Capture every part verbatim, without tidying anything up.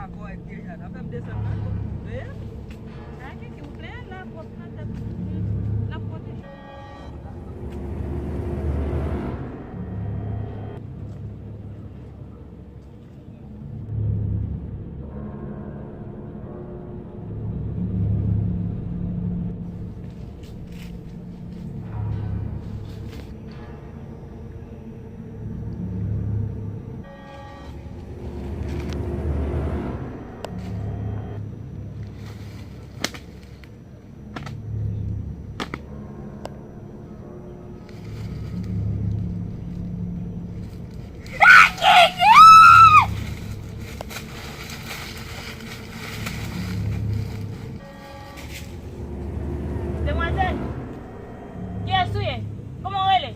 Kòrèk deja, n ap fè m desann nan, wi. Sa ki ki ou plen la, pwòp nan tèt, n ap pwoteje. Demwazèl, kiyès ou ye? Kòman w rele?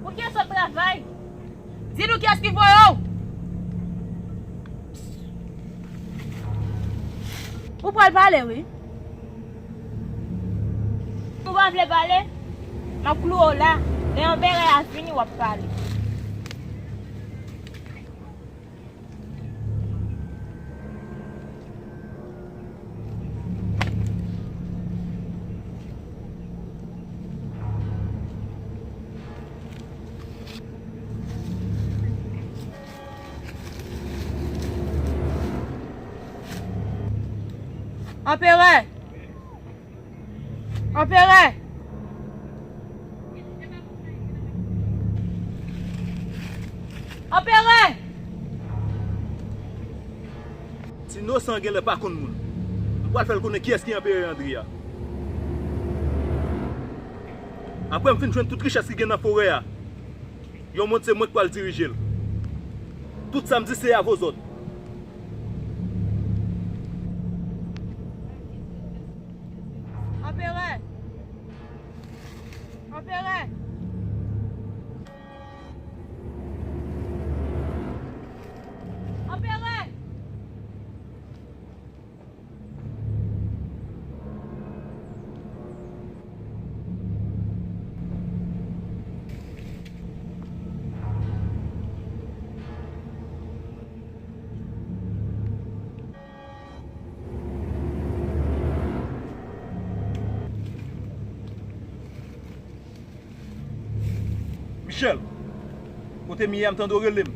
Pou kiyès w ap travay? Di nou kiyès ki voye w! Ou pral pale, wi. Ou pa vle pale? M ap klouwe w la. Lè anperè a vini, w ap pale. Anperè! Anperè! Anperè! Ti Nosan genlè pa konn moun. M pral fè l konnen kiyès ki Anperè Andri a. Apre m fin jwenn tout richès ki gen nan forè a, yon mond se mwen k pral dirije l. Tout sa m di se a vozòd. Anperè! Anperè! Anperè! Michel, kote m ye a, m tande w rele m.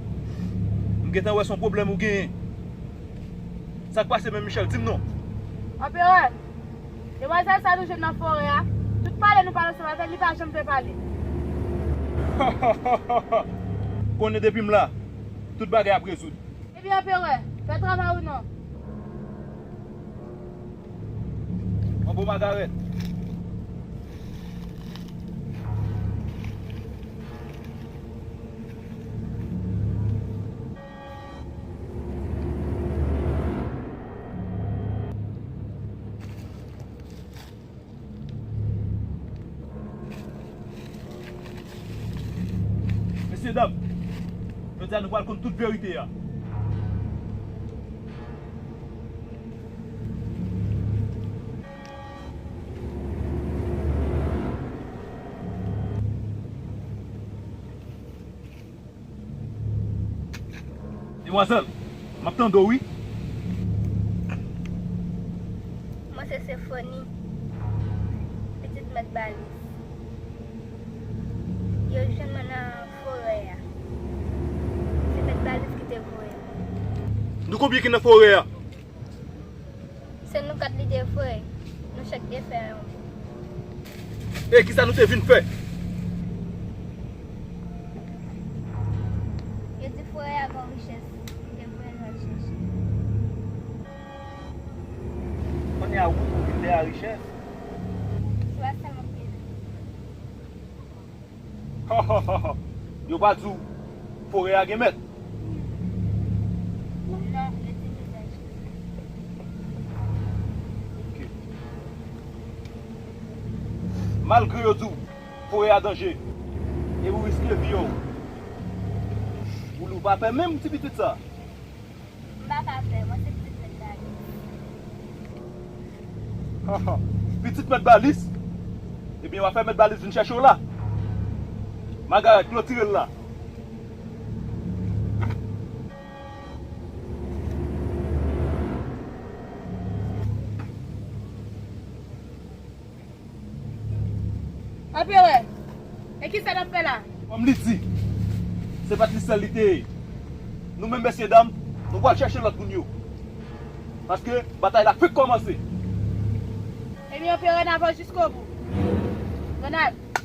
M gentan wè se yon pwoblèm ou genyen. Sa k pase menm, Michel? Di m non. Anperè, demwazèl sa nou jwenn nan forè a, tout pale nou pale ansanm avè l, li pa janm vle pale. Konnen depi m la, tout bagay ap rezoud. Ebyen, Anperè, fè travay ou non. Yon bon Magarèt. Mesye dam, jodi a nou pral konn tout verite a. Demwazèl, m ap tande w wi. Mwen se Sefoni, pitit mèt Balis. Yo jwenn mwen nan forè a. Se mèt Balis ki te voye m. Nou konbyen ki nan forè a? Se nou kat li te voye. Nou chak te fè yon bout. E kisa nou te vin fè? Yo di forè a gon richès. Yo te voye nou al chèche. Kounye a, ou tou vin dèyè richès? Se pa sèlman pou yo. Yo pa di w forè a gen mèt? Non, yo di m li danje. Ok. Malgre yo di w forè a danje, e ou riske vi w, ou, ou pa pè menm ti pitit sa? M pa ka pè, mwen se pitit mèt Balis. Pitit mèt Balis? Ebyen, w a fè mèt Balis vin chèche w la. Magarèt, klotire l la. Anperè, e kisa n ap fè la? Kòm li di, se pa t li sèl li te ye. Nou menm, mesye dam, nou pral chèche lòt moun yo. Paske batay la fèk kòmanse. Ebyen, Anperè, n ap al jiskobou. Ronald,